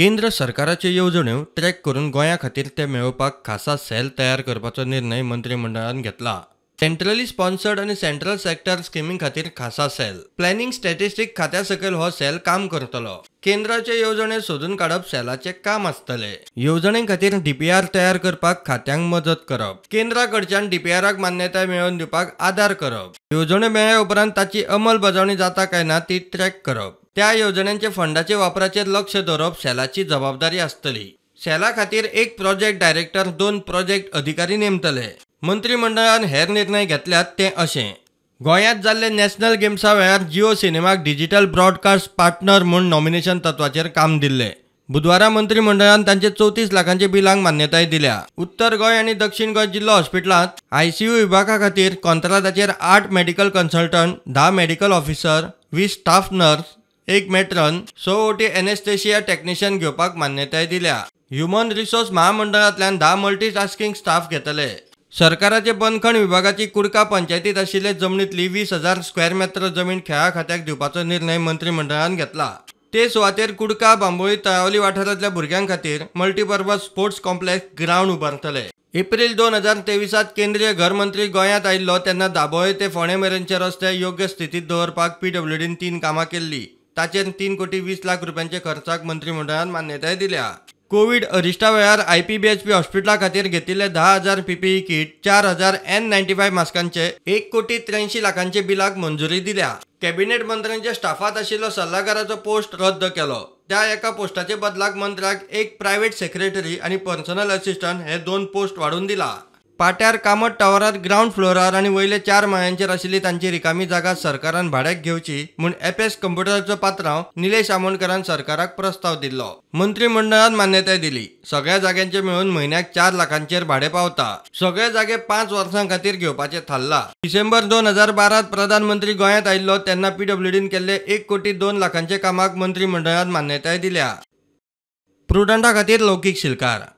केंद्र सरकाराच्यो येवजण्यो ट्रॅक करून गोंया खातीर ते मेळोवपाक खासा सेल तयार करपाचो निर्णय मंत्रिमंडळान घेतला. सेंट्रली स्पॉन्सर्ड आनी सेंट्रल सेक्टर स्किमी खातीर खासा सेल. प्लॅनिंग स्टॅटिस्टीक खात्या सकयल हो सेल काम करतलो. केंद्राच्यो येवजण्यो सोदून काडप सेलाचें काम आसतलें. येवजणे खातीर डीपीआर तयार करपाक खात्यांक मजत करप, केंद्रा कडच्यान डीपीआराक मान्यताय मेळोवन दिवपाक आदार करप, येवजण्यो मेळ्ळ्या उपरांत ताची अंमलबजावणी जाता काय ना ती ट्रॅक करप, त्या येवजण्यांच्या फंडाच्या वापराचेर लक्ष दवरप सेलाची जबाबदारी आसतली. सेला खातीर एक प्रोजेक्ट डायरेक्टर, 2 प्रोजेक्ट अधिकारी नेमतले. मंत्रिमंडळान हेर निर्णय घेतल्यात ते अशें. गोंयांत जाल्ले नॅशनल गेम्सा वेळार जिओ सिनेमाक डिजिटल ब्रॉडकास्ट पार्टनर म्हूण नॉमिनेशन तत्वाचेर काम दिल्लें. बुधवारा मंत्रिमंडळान तांचे 34 लाखांचे बिलांक मान्यताय दिल्या. उत्तर गोंय आनी दक्षिण गोंय जिल्लो हॉस्पिटलांत आयसीयू विभागा खातीर कॉंत्रादाचेर 8 medical consultant, 10 medical officer, 20 staff nurse, 1 matron, 6 OT anaesthesia technician घेवपाक मान्यताय दिल्या. ह्युमन रिसोर्स महामंडळांतल्यान 10 मल्टीटास्किंग स्टाफ घेतले. सरकाराचे बंदखण विभागाची कुडका पंचायतीत आशिल्ले जमनीतली 20,000 स्क्वेअर मेत्र जमीन खेळा खात्याक दिवपाचो निर्णय मंत्रिमंडळान घेतला. ते सुवातेर कुडका, बांबोळी, तळावली वाठारांतल्या भुरग्यां खातीर मल्टीपर्पज स्पोर्ट्स कॉम्प्लेक्स ग्रावंड उबारतले. एप्रील 2023 केंद्रीय घर मंत्री गोंयांत आयिल्लो तेन्ना दाबोळे ते फोंडें मेरेनचे रस्ते योग्य स्थितींत दवरपाक पीडब्ल्यूडीन 3 कामां केल्ली. ताचेर 3 कोटी 20 लाख रुपयांच्या खर्चाक मंत्रिमंडळान मान्यताय दिल्या. कोवीड अरिश्टा वेळार आयपीबीएचपी हॉस्पिटला खातीर घेतिल्ले 10,000 पीपीई किट, 4,000 N95 मास्कांचे 1 कोटी 83 लाखांचे बिलाक मंजुरी दिल्या. कॅबिनेट मंत्र्यांच्या स्टाफांत आशिल्लो सल्लागाराचो पोस्ट रद्द केलो. त्या एका पोस्टाचे बदलाक मंत्र्याक एक प्रायव्हेट सेक्रेटरी आनी पर्सनल असिस्टंट हे 2 पोस्ट वाडोवन दिला. पाट्यार कामत टावरार ग्रावंड फ्लोरार आनी वयले 4 माळ्यांचेर आशिल्ली तांची रिकामी जागा सरकारान भाड्याक घेवची म्हूण एपएस कंप्युटराचो पात्रांव निलेश आमोणकरान सरकाराक प्रस्ताव दिल्लो. मंत्रिमंडळान मान्यताय दिली. सगळ्या जाग्यांचे मेळून म्हयन्याक 4 लाखांचेर भाडें पावता. सगळे जागे 5 वर्सां खातीर घेवपाचें थारला. डिसेंबर 2012 प्रधानमंत्री गोंयांत आयिल्लो तेन्ना पीडब्ल्यूडीन केल्ले 1 कोटी 2 लाखांचे कामाक मंत्रिमंडळान मान्यताय दिल्या. प्रुडंटा खातीर लौकीक शिलकार.